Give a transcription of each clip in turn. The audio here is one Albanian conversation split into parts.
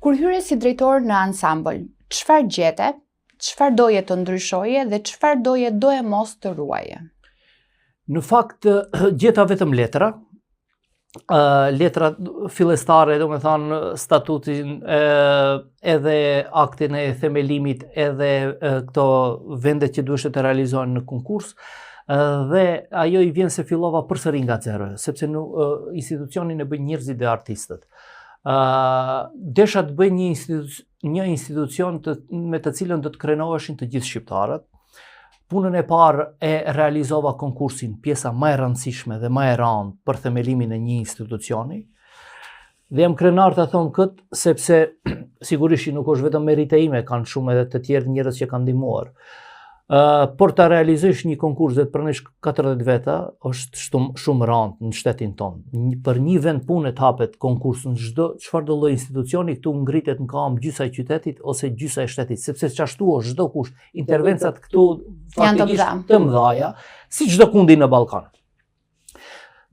Kur hyre si drejtor në ansambël, çfarë gjete, çfarë doje të ndryshoje dhe çfarë doje doemos të ruaje? Në fakt, gjeta vetëm letra, letra fillestare, domethanë, statutin, edhe aktin e themelimit, edhe këto vendet që duheshe të realizohen në konkurs, dhe ajo i vjen se fillova përsëri nga zero, sepse në institucionin e bëjnë njerëzit dhe artistët. Desha të bëj një institucion, një institucion të, me të cilën do të krenoheshin të gjithë shqiptarët. Punën e parë e realizova konkursin, pjesa më e rëndësishme dhe më e rëndë për themelimin e një institucioni. Dhe jam krenar ta them këtë, sepse sigurisht nuk është vetëm meritë ime, kanë shumë edhe të tjerë njerëz që kanë ndihmuar. Uh, por ta realizosh një konkurs dhe të pranosh 40 veta është shumë shumë rëndë në shtetin tonë. Një, për një vend pune të hapet konkurs në çdo çfarëdo lloj institucioni këtu ngritet në këmbë gjysa e qytetit ose gjysa e shtetit, sepse qashtu është çdo kush. Intervencat këtu faktikisht të mëdha, si çdo kundi në Ballkan.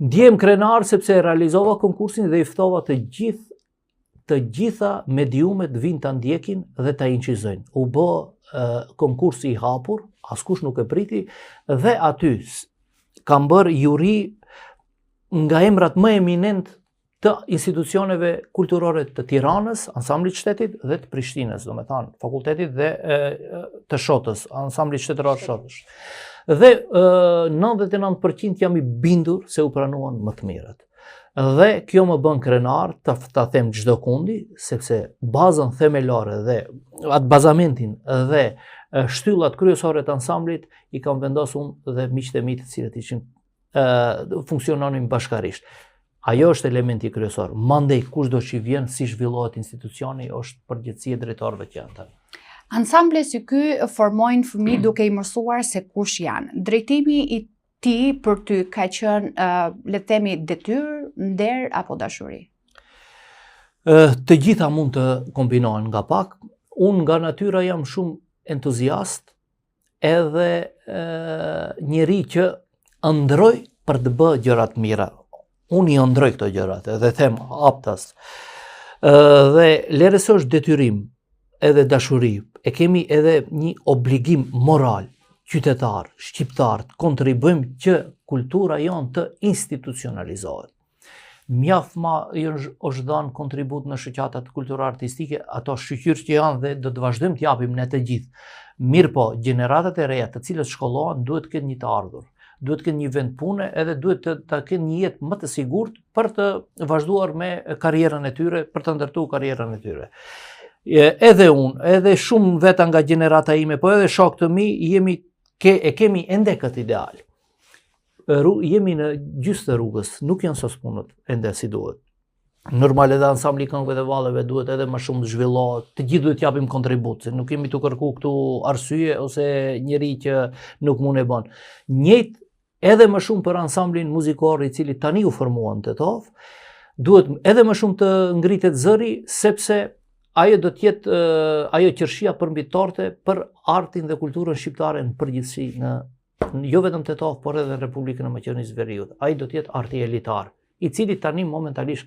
Ndjehem krenar sepse realizova konkursin dhe i ftova të gjithë të gjitha mediumet vinë ta ndjekin dhe ta incizojnë. U bë konkursi i hapur, askush nuk e priti dhe aty kam bërë juri nga emrat më eminent të institucioneve kulturore të Tiranës, ansamblit shtetit dhe të Prishtinës, domethanë, fakultetit dhe e, të Shotës, ansamblit shtetëror Shotës. Dhe e, 99% jam i bindur se u pranuan më të mirët. Dhe kjo më bën krenar të ta them çdo kundi, sepse bazën themelore dhe atë bazamentin dhe shtyllat kryesore të ansamblit i kam vendosur unë dhe miqtë e mi të cilët ishin ë funksiononin bashkarisht. Ajo është elementi kryesor. Mandej kushdo që vjen si zhvillohet institucioni është përgjegjësi e drejtorëve që janë tani. Ansamble si ky formojnë fëmijë duke i mësuar se kush janë. Drejtimi i tij për ty ka qenë, uh, le të themi, detyrë, nder apo dashuri? Të gjitha mund të kombinohen nga pak. Unë nga natyra jam shumë entuziast edhe e, njeri që ëndërroj për të bë gjëra të mira. Unë i ëndërroj këto gjërat edhe them haptas. Dhe lere se është detyrim edhe dashuri, e kemi edhe një obligim moral, qytetar, shqiptar, të kontribuojmë që kultura jonë të institucionalizohet. Mjaft ma është dhanë kontribut në shoqatat kulturore artistike, ato shyqyr që janë dhe do të vazhdojmë të japim ne të gjithë. Mirëpo, gjeneratat e reja të cilët shkollohen duhet të kenë një të ardhur, duhet të kenë një vend pune edhe duhet të, të kenë një jetë më të sigurt për të vazhduar me karrierën e tyre, për të ndërtuar karrierën e tyre. Edhe unë, edhe shumë veta nga gjenerata ime, po edhe shokë të mi, jemi ke, e kemi ende këtë ideal. Ru, jemi në gjysë të rrugës, nuk janë sos punët ende si duhet. Normal edhe ansambli i këngëve dhe valleve duhet edhe më shumë të zhvillohet. Të gjithë duhet të japim kontribut, se nuk jemi tu kërku këtu arsye ose njeri që nuk mund e bën. Njëjtë edhe më shumë për ansamblin muzikor i cili tani u formua në Tetovë, duhet edhe më shumë të ngritet zëri sepse ajo do të jetë ajo qershia përmbi torte për artin dhe kulturën shqiptare në përgjithësi në jo vetëm Tetovë, por edhe në Republikën e Maqedonisë Veriut. Ai do të jetë arti elitar, i cili tani momentalisht